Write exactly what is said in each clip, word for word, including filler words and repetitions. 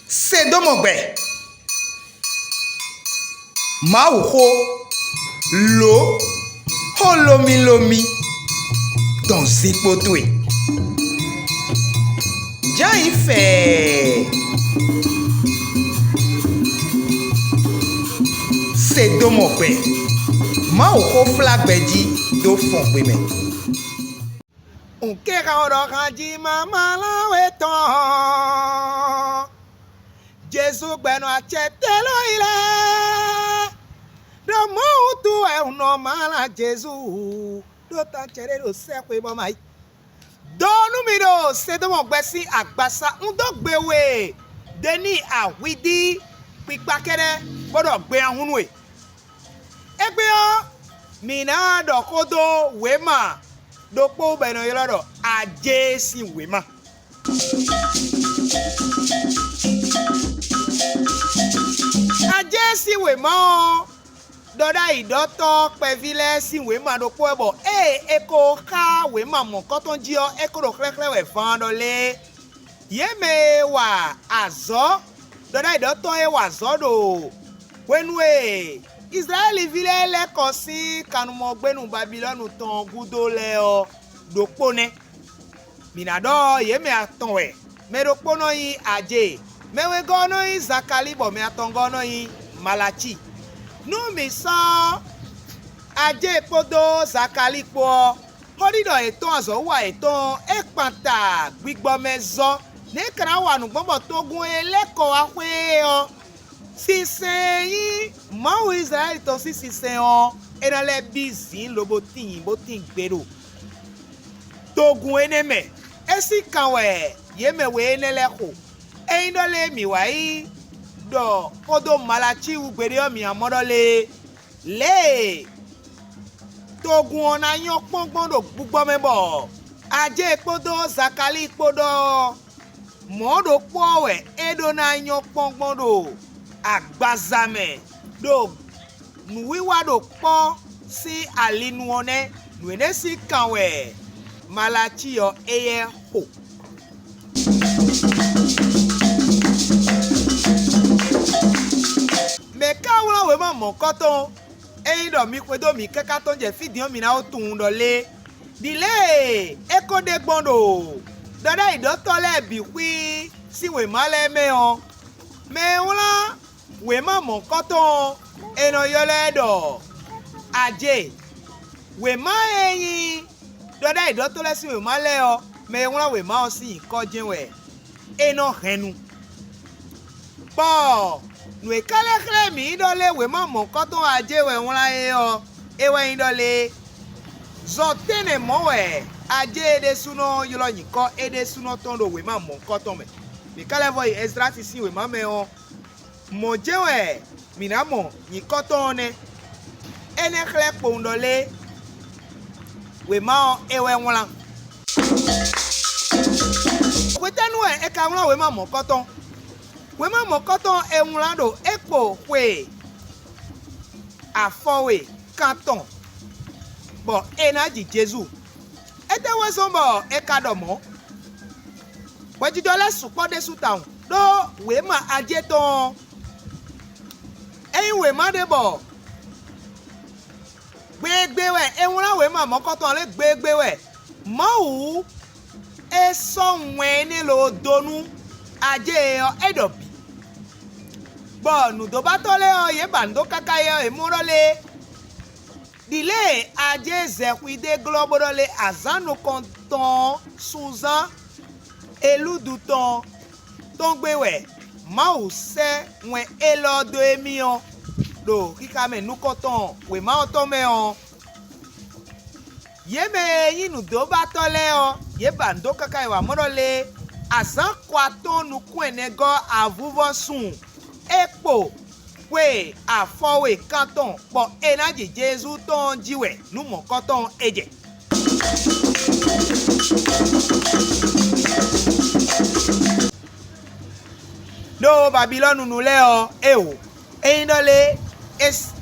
Se dó mɔ gbɛ. Mawuxó, lǒ, xó lómílómí dɔn zinkpo towe. Jǎ nyí fɛɛ. Se dó mɔ gbɛ. Mawuxó flá gbɛ jí dó fɔn xwe mɛ. Un ké xá ɔ́ ɖɔ xá jí mamá lá we tɔn. Jezu gbɛnɔ acɛ télɔ yi lɛ́ɛ. Ɖo mɔ̌ wútu wɛ un nɔ má lá Jezu ɖó ta cɛ ɖé ɖo sɛ́xwe bɔ ma yi. Dó nú mi ɖo Sedɔ́mɔ gbɛ sín agbaza un dó gbe we Deni ahwidí kpikpa kɛ́ɖɛ́ bó ɖɔ gbe ahúnnú e. Égbé ɔ́, mǐ ná ɖɔ xó dó wěma ɖokpó bɔ è nɔ ylɔ́ ɖɔ Ajé sín wěma. Ajé sín wěma ɔ́, ɖɔɖ'ayǐɖɔtɔ́ kpɛví lɛ́ɛ sín wěma ɖokpó wɛ bɔ ée è ko xá wěma mɔ̌kɔtɔn jí ɔ́, é ko ɖo xlɛ́xlɛ́ wɛ van ɖɔ lé. Yě mɛ e wa azɔ̌, ɖɔɖ'ayǐɖɔtɔ́ e wa azɔ̌ ɖo hwenu e Izlayɛ́liví lɛ́ɛ lɛ́ kɔ sín kannumɔgbénu Babilɔ́nu tɔn ɔ́ gúdo lɛ́ɛ ɔ́, ɖokpó nɛ́. Mǐ ná ɖɔ yě mɛ atɔn wɛ. Mɛ ɖokpónɔ nyí Ajée, mɛ wegɔ́ ɔ́ nɔ nyí Zakalíi, bɔ mɛ atɔngɔ́ ɔ́ nɔ nyí Malacíi. Nú mǐ sɔ́ Ajée kpódó Zakalíi kpó ɔ́, xóɖiɖɔ yětɔn, azɔ̌wiwa yětɔn ɔ́, é kpan ta gbigbɔ mɛ zɔ́. Nɛ̌ é ka ná wa nǔ gbɔn bɔ togun e lɛ́ kɔ wá xwé é ɔ́, sinsɛn e nyí Mawu Izlayɛ́li tɔn sín sinsɛn ɔ́, é ná lɛ́ bí zǐn lobo tíin bó tín gbe ɖo togun énɛ́ mɛ? É sín kan wɛ yě mɛ we énɛ́ lɛ́ɛ xo. Ényí ɖɔ lé mǐ wá yi ɖɔ xó dó Malacíi wú gbeɖé ɔ́, mǐ ná mɔ ɖɔ lé? Lě e togun ɔ́ ná nyɔ́ kpɔ́n gbɔn ɖo gbigbɔ mɛ bɔ Ajée kpódó Zakalíi kpó ɖɔ ɔ́, mɔ̌ ɖokpó ɔ́ wɛ é ɖó ná nyɔ́ kpɔ́n gbɔn ɖo agbaza mɛ ɖo nǔwiwa ɖo kpɔ́ sín ali nu ɔ́ nɛ́. Nǔ énɛ́ sín kan wɛ Malacíi ɔ́ éyɛ́ xo. Mɛ̌ ka wlán wěma mɔ̌kɔtɔn? Ényí ɖɔ mi xwedó mǐ káká tɔn jɛ fí din ɔ́, mi ná ó tunwun ɖɔ lé? Ɖi lě e é ko ɖe gbɔn ɖo ɖɔɖ'ayǐɖɔtɔ́ lɛ́ɛ bǐ xwí sín wěma lɛ́ɛ mɛ ɔ́, mɛ e wlán wěma mɔ̌kɔtɔn ɔ́, è nɔ ylɔ́ ɛ ɖɔ Ajée. Wěma e nyí ɖɔɖ'ayǐɖɔtɔ́ lɛ́ɛ sín wěma lɛ́ɛ ɔ́, mɛ e wlán wěma ɔ́ sín nyǐkɔ jɛ́n wɛ é nɔ hɛn nu. Bɔ nǔ e ka lɛ́ xlɛ́ mǐ ɖɔ lé wěma mɔ̌kɔtɔn Ajée wɛ wlán é ɔ́, é wɛ nyí ɖɔ lé: zɔ tɛ́nnɛ mɔ̌ wɛ Ajée é ɖésúnɔ ylɔ́ nyǐkɔ é ɖésúnɔ tɔn ɖo wěma mɔ̌kɔtɔn mɛ. Mǐ ka lɛ́ vɔ yi Ɛzlási sín wěma mɛ ɔ́, mɔ̌ jɛ́n wɛ mǐ ná mɔ nyǐkɔ tɔn ɔ́ nɛ́. Énɛ́ xlɛ́ kpowun ɖɔ lé wěma ɔ́ é wɛ wlán. Hwetɛ́nu wɛ è ka wlán wěma mɔ̌kɔtɔn? Wěma mɔ̌kɔtɔn è wlán ɖo é kpo xwe afɔwe kan tɔn bɔ è nǎ ji Jezu. Étɛ́ wɛ zɔ́n bɔ è ka ɖɔ mɔ̌? Hwɛjijɔ lɛ́ɛ sukpɔ́ ɖésú tawun ɖó wěma Ajée tɔn ɔ́, é nyí wěma ɖé bɔ gbeegbe wɛ è wlán wěma mɔ̌kɔtɔn ɔ́ lɛ́ɛ, gbeegbe wɛ Mawu é sɔ́ wɛn énɛ́ loo dó nú Ajée ɔ́, é ɖɔ bǐ. Bɔ nǔdóbatɔ́ lɛ́ɛ ɔ́, yě ba nǔ dó káká é ɔ́, yě mɔ ɖɔ lé? Ɖi lě e Ajée zɛ xwi dó glɔ́ bó ɖɔ lé azǎn nukɔntɔn ɔ́, sunzán Elúdu tɔn tɔn gbe wɛ Mawu sɛ́ wɛn élɔ́ dó émí ɔ́, ɖo xixa mɛ nukɔntɔn wěma ɔ́ tɔn mɛ ɔ́, yě mɛ e nyí nǔdóbatɔ́ lɛ́ɛ ɔ́, yě ba nǔ dó káká yi wǎ mɔ ɖɔ lé azǎn kɔ atɔ́ɔ́n nukún ɛnɛ gɔ́ avuvɔ́ sun é kpo xwe afɔwe kan tɔn bɔ è nǎ ji Jezu tɔn ɔ́ jí wɛ nǔ mɔ̌kɔtɔn ɔ́ é jɛ. Ɖó Babilɔ́nu nu lɛ́ɛ ɔ́, éeǒ, é nyí ɖɔ lé é s-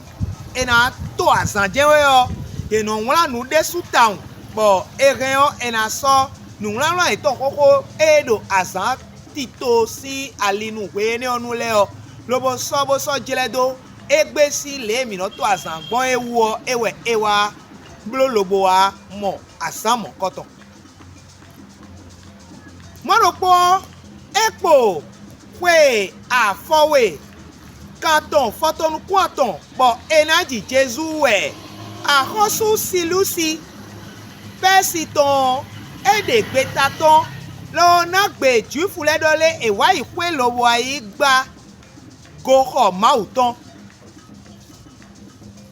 è nǎ to azǎn jɛ́n wɛ ɔ́, è nɔ wlán nǔ ɖésú tawun, bɔ è hɛn ɔ́, è nǎ sɔ́ nǔwlánwlán yětɔn xóxó e ɖo azǎn tito sín ali nú hwe énɛ́ ɔ́ nu lɛ́ɛ ɔ́, lobo sɔ́ bó sɔ́ jlɛ́ dó égbé sín lě e mǐ nɔ to azǎn gbɔn é wú ɔ́, é wɛ é wá bló lobo wá mɔ azǎn mɔ̌kɔtɔn. Mɔ̌ ɖokpó ɔ́, é kpo xwe afɔwe kan tɔn fɔtɔnukún atɔn bɔ è nǎ ji Jezu wɛ axɔ́sú Silúsi Pɛ́si tɔn ɔ́, é ɖe gbeta tɔn, lɔ ɔ́ ná gbe Jwifu lɛ́ɛ ɖɔ lé è wǎ yi xwé lobo wá yi gbá goxɔ Mawu tɔn.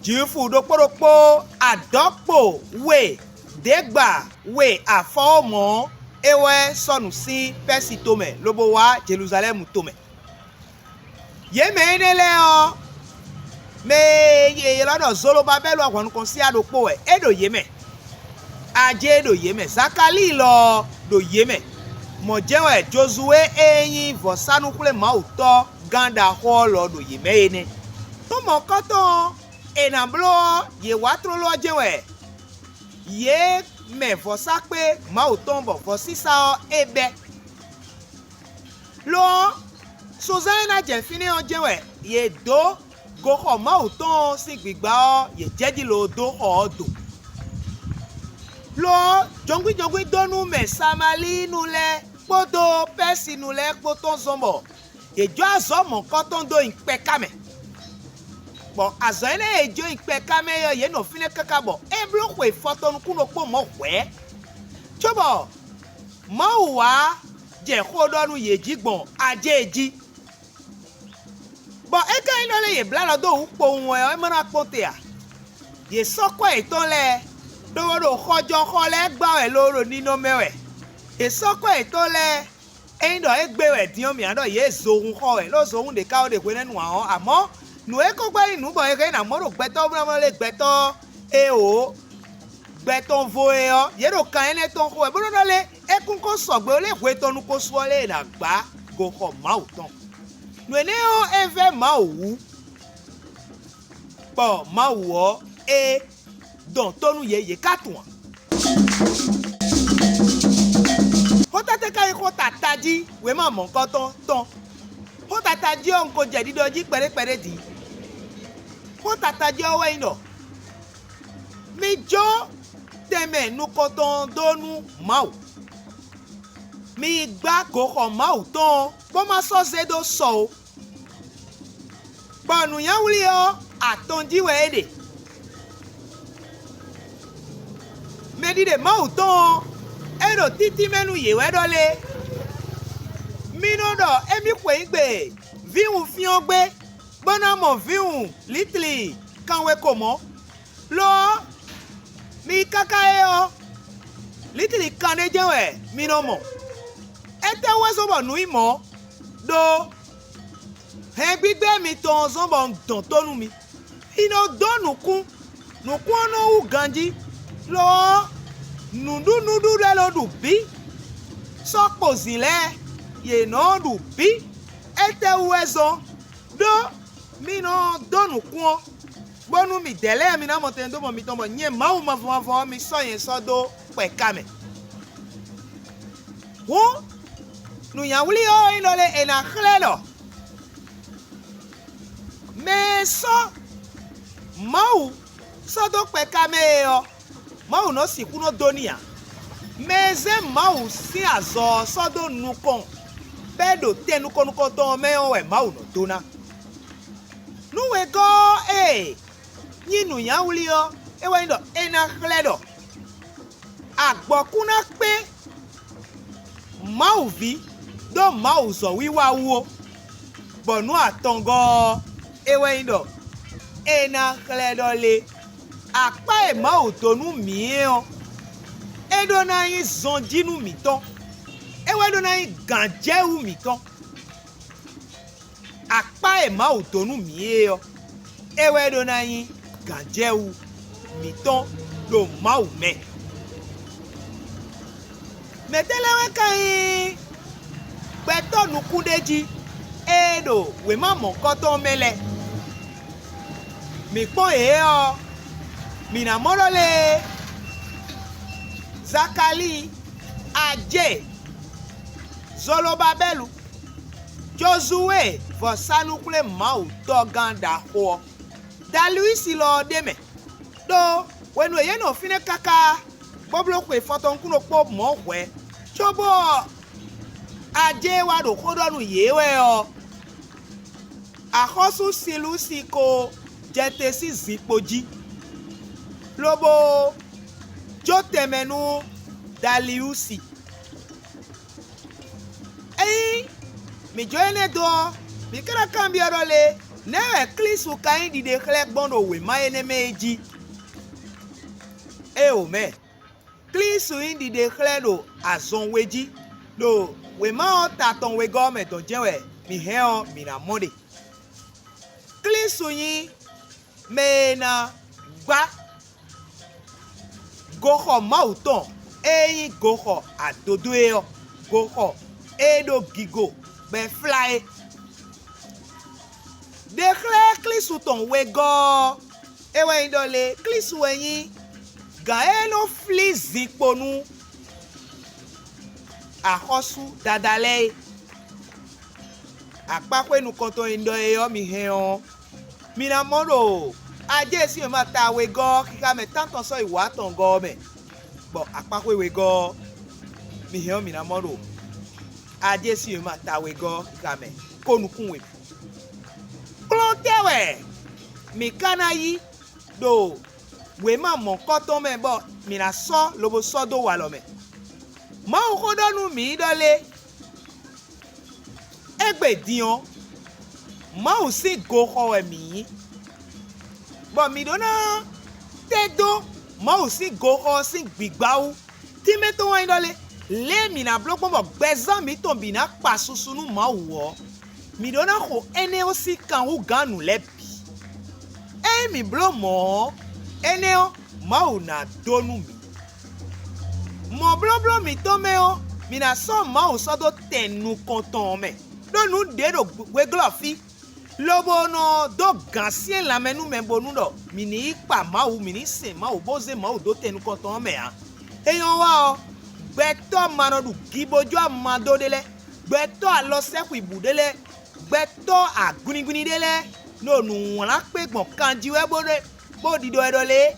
Jwifu ɖokpó ɖokpó adɔ̌kpo we ɖě gba we afɔ ɔ́ mɔ̌ ɔ́, é wɛ sɔ́ nǔ sín Pɛ́si tomɛ lobo wá Jeluzalɛ́mu tomɛ. Yě mɛ énɛ́ lɛ́ɛ ɔ́, mɛ e è ylɔ́ ɖɔ Zolobabɛ́lu ahwan nukɔn síá ɖokpó wɛ é ɖo yě mɛ. Ajé ɖo yě mɛ, Zakalíi lɔ ɔ́ ɖo yě mɛ. Mɔ̌ jɛ́n wɛ Jozuwée e nyí vɔ̌sánú-xwlémawutɔ́ gán ɖaxó ɔ́ lɔ ɖo yě mɛ é nɛ́. Nú mɔ̌kɔtɔn ɔ́, è nǎ bló ɔ́, yě wá tlóló ɔ́ jɛ́n wɛ yě mɛ vɔ̌sákpe Mawu tɔn bɔ vɔ̌sísá ɔ́ é bɛ́. Lo ɔ́, sunzán e ná jɛ fínɛ́ ɔ́ jɛ́n wɛ yě dó goxɔ Mawu tɔn ɔ́ sín gbǐgbá ɔ́, yě jɛ jí lo dó xɔ ɔ́ do. Lo ɔ́, jɔngbíjɔngbí dó nú mɛ Samalíinu lɛ́ɛ kpódó Pɛ́sinu lɛ́ɛ kpó tɔn zɔ́n bɔ yě jó azɔ̌ mɔ̌kɔtɔn dó nyi kpɛká mɛ. Bɔ azɔ̌ énɛ́ e yě jó nyi kpɛká mɛ é ɔ́, yě nɔ fínɛ́ káká bɔ é bló xwe fɔtɔnukún ɖokpó mɔ̌ hwɛ̌, cóbɔ Mawu wá jɛ xó ɖɔ nú yě jí gbɔn Ajée jí. Bɔ é ka nyí ɖɔ lé yě blá alɔ dó wǔ kpowun wɛ ɔ́, é ma ná kpɔ́n te ǎ. Yě sɔ́ kwɛ́ yětɔn lɛ́ɛ, lobo ɖo xɔjɔxɔ lɛ́ɛ gbá wɛ lobo ɖo ninɔmɛ wɛ. Yě sɔ́ kwɛ́ yětɔn lɛ́ɛ, ényí ɖɔ égbé wɛ din ɔ́, mǐ ná ɖɔ yě zohun xɔ wɛ, ló zohun ɖě ka wɛ ɖe hwenɛ́nu ǎ ɔ́, amɔ̌ nǔ e ko gbɛ́ nyí nǔ bɔ è hɛn ná mɔ ɖo gbɛtɔ́ ɔ́ mlɔ́mlɔ́ lé gbɛtɔ́ ɔ́, éeǒ, gbɛtɔ́ vo é ɔ́, yě ɖo kan énɛ́ tɔn xo wɛ, bó nɔ́ ɖɔ lé é kún kó sɔgbe ó lé hwe tɔn nukɔn su ɔ́ lé è nǎ gbá goxɔ Mawu tɔn. Nǔ énɛ́ ɔ́, é vɛ́ Mawu wú, bɔ Mawu ɔ́, é dɔn tó nú yě, yě ká tunwun ǎ. Xó tɛ́ tɛ́ ka nyí xó tata jí wěma mɔ̌hunkɔtɔn tɔn? Xó tata jí ɔ́, un ko jɛ ɖiɖɔ jí kpɛɖé kpɛɖé din. Xó tata jí ɔ́ wɛ nyí ɖɔ: Mi jó tɛnmɛ nukɔntɔn ɔ́ dó nú Mawu. Mi yi gbá goxɔ Mawu tɔn ɔ́, bó má sɔ́ zé dó sɔ ó. Bɔ nǔnywɛ́nwlí ɔ́, atɔn jí wɛ é ɖe. Mɛɖiɖe Mawu tɔn ɔ́, é ɖo títí mɛ nú yě wɛ ɖɔ lé? Mi nɔ ɖɔ émí xweyǐgbe vǐwun fyɔ́n gbé, bó ná mɔ vǐwun lǐtli kanwe ko mɔ̌. Lo ɔ́, mi yi káká é ɔ́, lǐtli kanɖé jɛ́n wɛ mi nɔ mɔ. Étɛ́wú wɛ zɔ́n bɔ nǔ nyí mɔ̌? Ɖó hɛngbígbɛ́ mitɔn ɔ́ zɔ́n bɔ un dɔn tó nú mi. Mi nɔ dó nǔkún; nǔkún ɔ́ nɔ wú ganjí; lo ɔ́, nǔɖuɖu lɛ́ɛ nɔ ɖu bǐ; sɔ́ kpozǐn lɛ́ɛ, yě nɔ ɖu bǐ. Étɛ́wú wɛ zɔ́n? Ɖó mi nɔ dó nǔkún ɔ́, bónú midɛɛ lɛ́ɛ mi ná mɔ tɛn dó mɔ mitɔn bɔ nyɛ Mawu mavɔ mavɔ ɔ́, mi sɔ́ nyɛ sɔ́ dó kpɛ̌ká mɛ. Hǔn, nǔnywɛ́nwlí ɔ́ nyí ɖɔ lé è nǎ xlɛ́ ɖɔ mɛ e sɔ́ Mawu sɔ́ dó kpɛ̌ká mɛ é ɔ́, Mawu nɔ sixú nɔ dó n'i ǎ. Mɛ e zé Mawu sín azɔ̌ ɔ́ sɔ́ dó nukɔn, bɔ é ɖo tɛn nukɔn nukɔntɔn ɔ́ mɛ ɔ́ wɛ Mawu nɔ dó ná. Nú wegɔ́ ɔ́ e nyí nǔnywɛ́nwlí ɔ́, é wɛ nyí ɖɔ é ná xlɛ́ ɖɔ agbɔ̌kún ná kpé Mawu ví ɖó Mawu zɔ̌ wiwa wú ó, bɔ nǔ atɔngɔ́ ɔ́, é wɛ nyí ɖɔ é ná xlɛ́ ɖɔ lé: akpá e Mawu dó nú mǐ é ɔ́, é ɖó ná nyí zɔnjí nú mǐtɔn; é wɛ ɖó ná nyí gǎnjɛwú mǐtɔn. Akpá e Mawu dó nú mǐ é ɔ́, é wɛ ɖó ná nyí gǎnjɛwú mǐtɔn ɖo Mawu mɛ. Mɛ̌tɛ́ lɛ́ɛ wɛ ka nyí gbɛtɔ́ nukúnɖéjí e ɖo wěma mɔ̌kɔtɔn mɛ lɛ́ɛ? Mǐ kpɔ́n yě ɔ́, mǐ ná mɔ ɖɔ lé: Zakalíi, Ajée, Zolobabɛ́lu, Jozuwée vɔ̌sánú-xwlémawutɔ́gán ɖaxó ɔ́, Daliwísi lɔ ɔ́ ɖ'é mɛ, ɖó hwenu e yě nɔ fínɛ́ káká bó bló xwe fɔtɔnukún ɖokpó mɔ̌ hwɛ̌, cóbó ɔ́, ajé e wá ɖo xó ɖɔ nú yě wɛ ɔ́, axɔ́sú Silúsi ko jɛ te sín zinkpo jí, lobo jó tɛnmɛ nú Daliwúsi. Ényí mǐ jó énɛ́ dó ɔ́, mǐ ka ná kanbyɔ́ ɖɔ lé, nɛ̌ wɛ Klísu ka nyí ɖiɖe xlɛ́ gbɔn ɖo wěma énɛ́ mɛ é jí? Éeǒ mɛ! Klísu nyí ɖiɖe xlɛ́ ɖo azɔn we jí, ɖo wěma ɔ́ ta tɔn wegɔ́ ɔ́ mɛ dɔn jɛ́n wɛ mǐ hɛn ɔ́, mǐ ná mɔ ɖe. Klísu nyí mɛ e ná gbá goxɔ Mawu tɔn e nyí goxɔ adodó é ɔ́, goxɔ e ɖo gigo bɔ é flá é. Ɖe xlɛ́ Klísu tɔn wegɔ́ ɔ́, é wɛ nyí ɖɔ lé, Klísu wɛ nyí gǎn e nɔ flí zinkpo nú axɔ́sú Dadá lɛ́ɛ é. Akpáxwé nukɔntɔn e un ɖɔ é ɔ́ mi hɛn ɔ́, mi ná mɔ ɖo Ajée sín wěma ta wegɔ́ ɔ́ xixa mɛ tántɔn sɔ́yi wǒ atɔngɔ́ ɔ́ mɛ, bɔ akpáxwé wegɔ́ ɔ́, mi hɛn ɔ́, mi ná mɔ ɖo Ajée sín wěma ta wegɔ́ xixa mɛ kó nukún we. Kplɔ́n tɛ́ wɛ mǐ ka ná yí ɖo wěma mɔ̌kɔtɔn mɛ bɔ mǐ ná sɔ́ lobo sɔ́ dó walɔ mɛ? Mawuxó ɖɔ nú mǐ ɖɔ lé, égbé din ɔ́, Mawu sín goxɔ wɛ mǐ nyí, bɔ mǐ ɖó ná tɛ́ dó Mawu sín goxɔ ɔ́ sín gbǐgbá wú. Tínmɛ tɔn wɛ nyí ɖɔ lé, lě e mǐ ná bló gbɔn bɔ gbɛzán mǐtɔn bǐ ná kpa susu nú Mawu ɔ́, mǐ ɖó ná xo énɛ́ ɔ́ sín kan hú gǎn nǔ lɛ́ɛ bǐ. Ényí mǐ bló mɔ̌ ɔ́, énɛ́ ɔ́, Mawu ná dó nú mǐ. Mɔ̌blɔ́blɔ́ mǐtɔn mɛ ɔ́, mǐ ná sɔ́ Mawu sɔ́ dó tɛn nukɔntɔn ɔ́ mɛ, ɖó nǔ ɖě ɖo hweglɔ́ fí, lobo nɔ dó gǎn syɛ́n lanmɛ nú mɛ bónú ɖɔ mǐ ní yi kpa Mawu, mǐ ní sɛn Mawu, bó zé Mawu dó tɛn nukɔntɔn ɔ́ mɛ ǎ. É nyɔ́ wa ɔ́, gbɛtɔ́ ma nɔ ɖu gibojú amado ɖé lɛ́ɛ, gbɛtɔ́ alɔsɛ́xwǐbǔ ɖé lɛ́ɛ, gbɛtɔ́ agwlingwlin ɖé lɛ́ɛ ɖo nǔwlánkpé gbɔn kanjí wɛ bó ɖe bó ɖiɖɔ wɛ ɖɔ lé,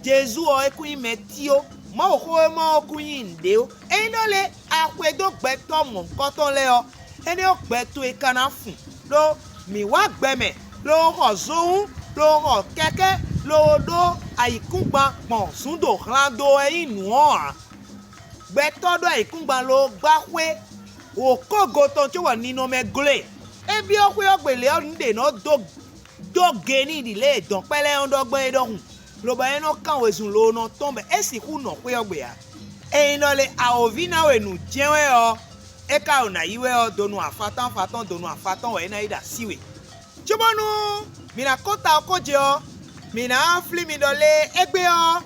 Jezu ɔ́, é kún nyí Mɛtíó, Mawuxówéma ɔ́ kún nyí nǔɖé ó. Ényí ɖɔ lé, a xwedó gbɛtɔ́ mɔ̌hunkɔtɔn lɛ́ɛ ɔ́, énɛ́ ɔ́, gbɛ towe ka ná fun, ɖó mǐ wá gbɛ mɛ, lobo xɔ zohún, lobo xɔ kɛkɛ́, lobo ɖó ayǐkúngban gbɔn zǔndohlando e nyí nǔ ɔ́ ǎ. Gbɛtɔ́ ɖó ayǐkúngban lobo gbá xwé wǒkógo tɔn cóbɔ ninɔmɛ gló e. É byɔ́ xwé ɔ́ gbe lě ɔ́, nǔ ɖě nɔ dó dó ge n'i ɖi lě e dɔ̌nkpɛ́ lɛ́ɛ nɔ ɖɔ gbɔn é ɖɔhun, lobo é nɔ kán wezun loo nɔ tɔ́n bɔ é sixú nɔ xwé ɔ́ gbe ǎ. Ényí nɔ lé awǒvi ná we nǔ jɛ́n wɛ ɔ́, é ka ɖo nǎ yi wɛ ɔ́, donu afatɔ́n afatɔ́n donu afatɔ́n wɛ é ná yi ɖo así we. Cóbónú mǐ ná kɔn ta ɔ́ kó jɛ ɔ́, mǐ ná flí mi ɖɔ lé égbé ɔ́,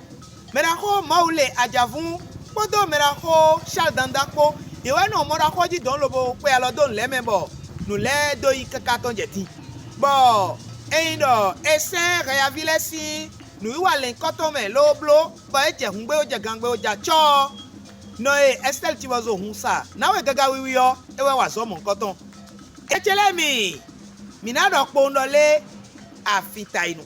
mɛɖaxó Mawule Ajavún kpódó mɛɖaxó Shaludanda kpó, yě wɛ nɔ mɔɖaxó jí dɔ̌n lobo xwe alɔ dó nǔ lɛ́ɛ mɛ bɔ nǔ lɛ́ɛ dó yí káká tɔn jɛ din. Bɔ ényí ɖɔ è sɛ́n hɛyaví lɛ́ɛ sín nǔwiwa lɛ̌nkɔ́tɔn mɛ lóó bló, bɔ é jɛ hǔngbé bó jɛ gangbé bó jɛ acɔ́ ɔ́, nɔ e Ɛstɛ́li cibɔzo hun sa nǎwe gaga wiwi ɔ́, é wɛ wa azɔ̌ mɔ̌hunkɔtɔn. Ecɛlɛ́mi, mǐ ná ɖɔ kpowun ɖɔ lé afin ta yi nu.